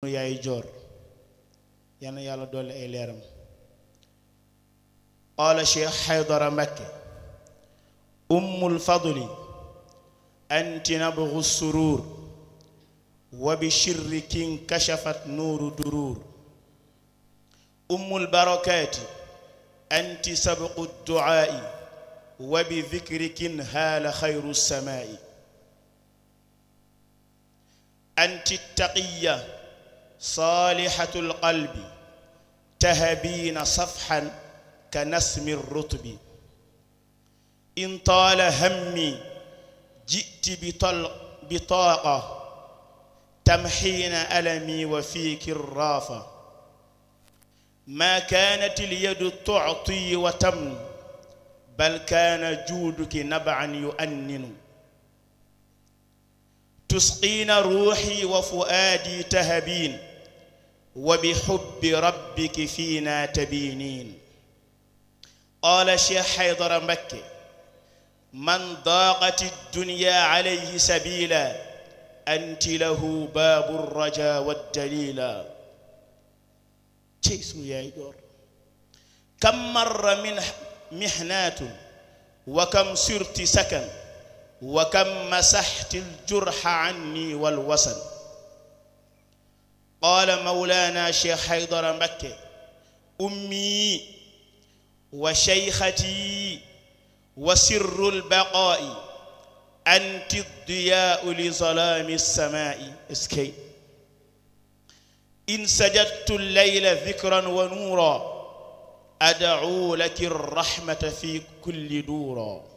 yaay joor yana yàlla dolli ay leeram qaala Cheikh Haydara Mbakke ummul fadli anti nabghu surur wa bi shirrikin kashafat nuuru durur ummul barakati anti sabqu du'aa'i wa bi dhikrikin haala khayru samaa'i anti taqiyya saalihatul qalbi tahabiina safhan ka nasmi rutbi in taala hammi ji'ti bitaaqa tamhiina alami wa fiiki raafa maa kaanat ilyadu tu'ti wa tamnu bal kaana juuduki nab'an yu'anninu تسقين روحي وفؤادي تهبين وبحب ربك فينا تبينين قال شيخ حيدر مكي من ضاقت الدنيا عليه سبيلا أنت له باب الرجا والدليلا تيسو يا يدور كم مر من محنات وكم سرت سكن وكم مسحت الجرح عني والوسن قال مولانا شيخ حيدر مكي أمي وشيختي وسر البقاء أنت الضياء لظلام السماء اسكي إن سجدت الليل ذكرا ونورا أدعو لك الرحمة في كل دورا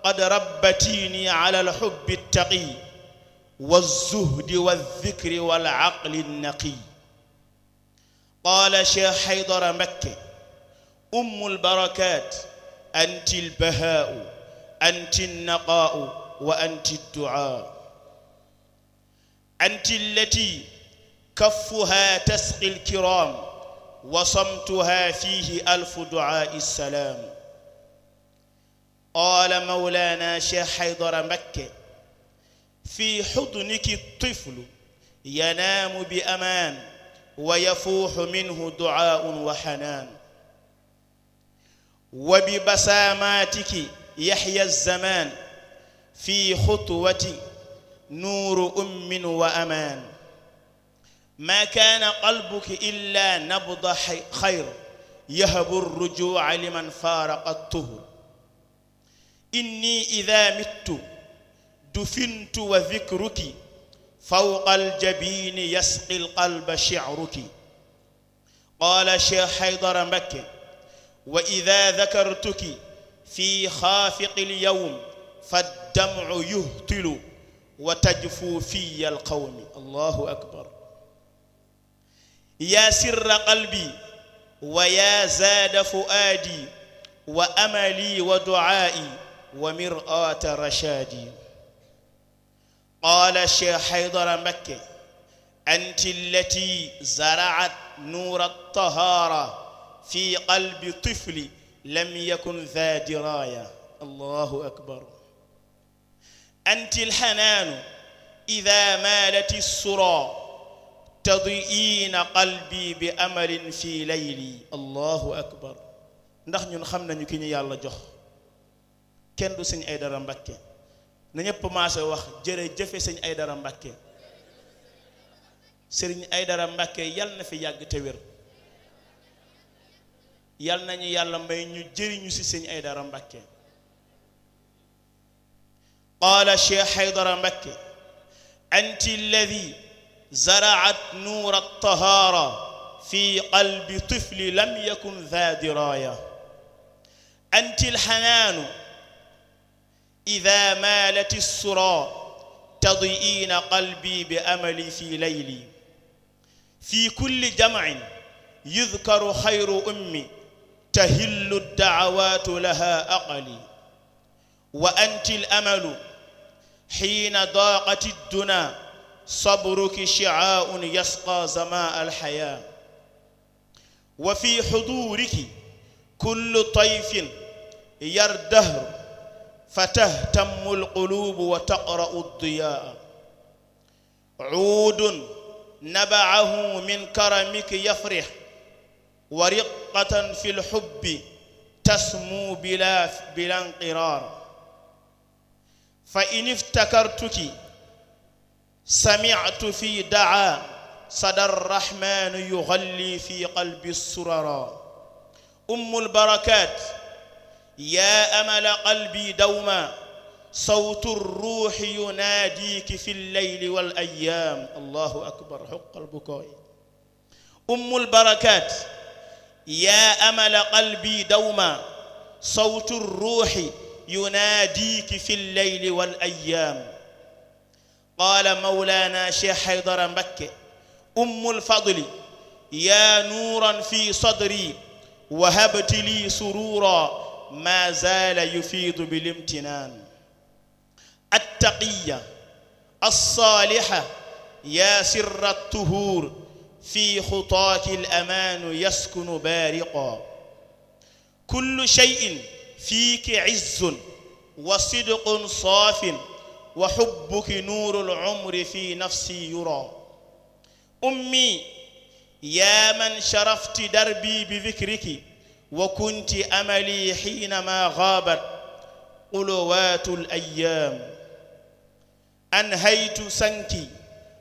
قد ربتيني على الحب التقي والزهد والذكر والعقل النقي قال شيخ حيدر مكي أم البركات أنت البهاء أنت النقاء وأنت الدعاء أنت التي كفها تسقي الكرام وصمتها فيه ألف دعاء السلام قال مولانا شيخ حيدر مكي في حضنك الطفل ينام بأمان ويفوح منه دعاء وحنان وببساماتك يحيا الزمان في خطوة نور أم وأمان ما كان قلبك إلا نبض خير يهب الرجوع لمن فارق الطهر إني إذا مت دفنت وذكرك فوق الجبين يسقي القلب شعرك قال شيخ حيدر مكي وإذا ذكرتك في خافق اليوم فالدمع يهطل وتجفو في القوم الله أكبر يا سر قلبي ويا زاد فؤادي وأملي ودعائي ومرآة رشادي قال الشيخ حيدر مكي أنت التي زرعت نور الطهارة في قلب طفل لم يكن ذا دراية الله أكبر أنت الحنان إذا مالت السرى تضيئين قلبي بأمل في ليلي الله أكبر ndax ñun xam nañu ki ñu yàlla jox kenn du sëñ Aydara Mbakke na ñëpp maase wax jërëjëfe sëñ Aydara Mbakke sëriñ Aydara Mbakke yal na fi yàgg te wér yal nañu yàlla may ñu jëriñu si sëñ Aydara Mbakke qaala Cheikh Haydara Mbakke anti alladi zaraat nuura at-tahaara fi qalbi tifli lam yakun dha diraaya أنت الحنان إذا مالت السرى تضيئين قلبي بأملي في ليلي في كل جمع يذكر خير أمي تهل الدعوات لها أقلي وأنت الأمل حين ضاقت الدنا صبرك شعاع يسقى ظماء الحياة وفي حضورك كل طيف يردهر فتهتم القلوب وتقرأ الضياء عود نبعه من كرمك يفرح ورقة في الحب تسمو بلا انقرار فإن افتكرتك سمعت في دعا صدى الرحمن يغلي في قلب السررا أم البركات يا أمل قلبي دوما صوت الروح يناديك في الليل والأيام الله أكبر حق البكاء أم البركات يا أمل قلبي دوما صوت الروح يناديك في الليل والأيام قال مولانا شيخ حيدر مكي أم الفضل يا نورا في صدري وهبت لي سرورا ما زال يفيض بالامتنان التقية الصالحة يا سر الطهور في خطاك الأمان يسكن بارقا كل شيء فيك عز وصدق صاف وحبك نور العمر في نفسي يرى أمي يا من شرفت دربي بذكرك وكنت أملي حينما غابت قلوات الأيام أنهيت سنكي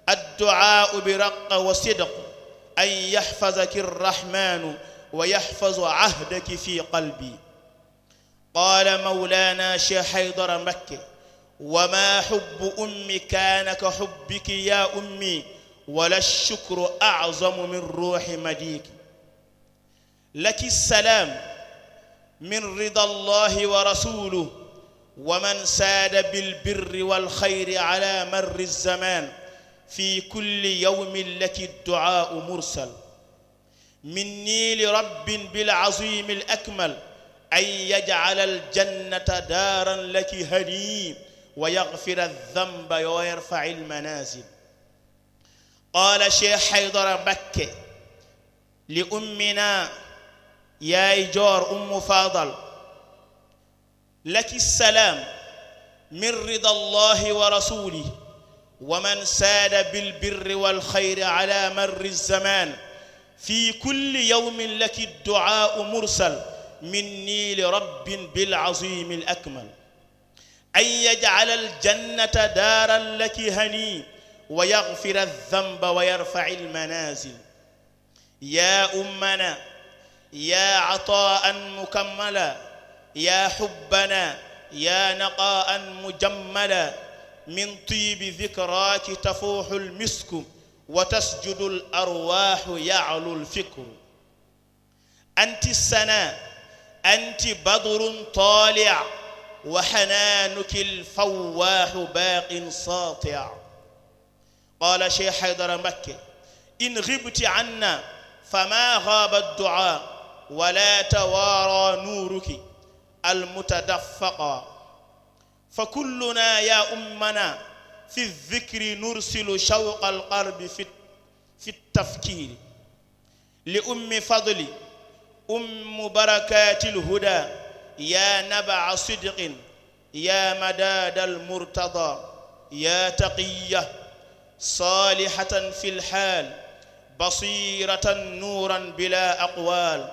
الدعاء برق وصدق أن يحفظك الرحمن ويحفظ عهدك في قلبي قال مولانا شيخ حيدر مكي وما حب أمي كان كحبك يا أمي ولا الشكر أعظم من روح مديك لك السلام من رضا الله ورسوله ومن ساد بالبر والخير على مر الزمان في كل يوم لك الدعاء مرسل مني لرب بالعظيم الأكمل أن يجعل الجنة دارا لك هنيء ويغفر الذنب ويرفع المنازل قال شيخ حيدر مكي لأمنا يا إيجار أم فاضل لك السلام من رضا الله ورسوله ومن ساد بالبر والخير على مر الزمان في كل يوم لك الدعاء مرسل مني لرب بالعظيم الأكمل أن يجعل الجنة دارا لك هنيء ويغفر الذنب ويرفع المنازل يا أمنا يا عطاء مكملا يا حبنا يا نقاء مجملا من طيب ذكراك تفوح المسك وتسجد الأرواح يعلو الفكر أنت السناء أنت بدر طالع وحنانك الفواح باق ساطع قال شيخ حيدر مكي إن غبت عنا فما غاب الدعاء ولا توارى نورك المتدفقا فكلنا يا أمنا في الذكر نرسل شوق القلب في التفكير لأم فضل أم بركات الهدى يا نبع صدق يا مداد المرتضى يا تقية صالحة في الحال بصيرة نورا بلا أقوال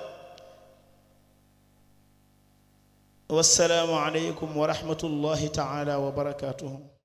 والسلام عليكم ورحمة الله تعالى وبركاته.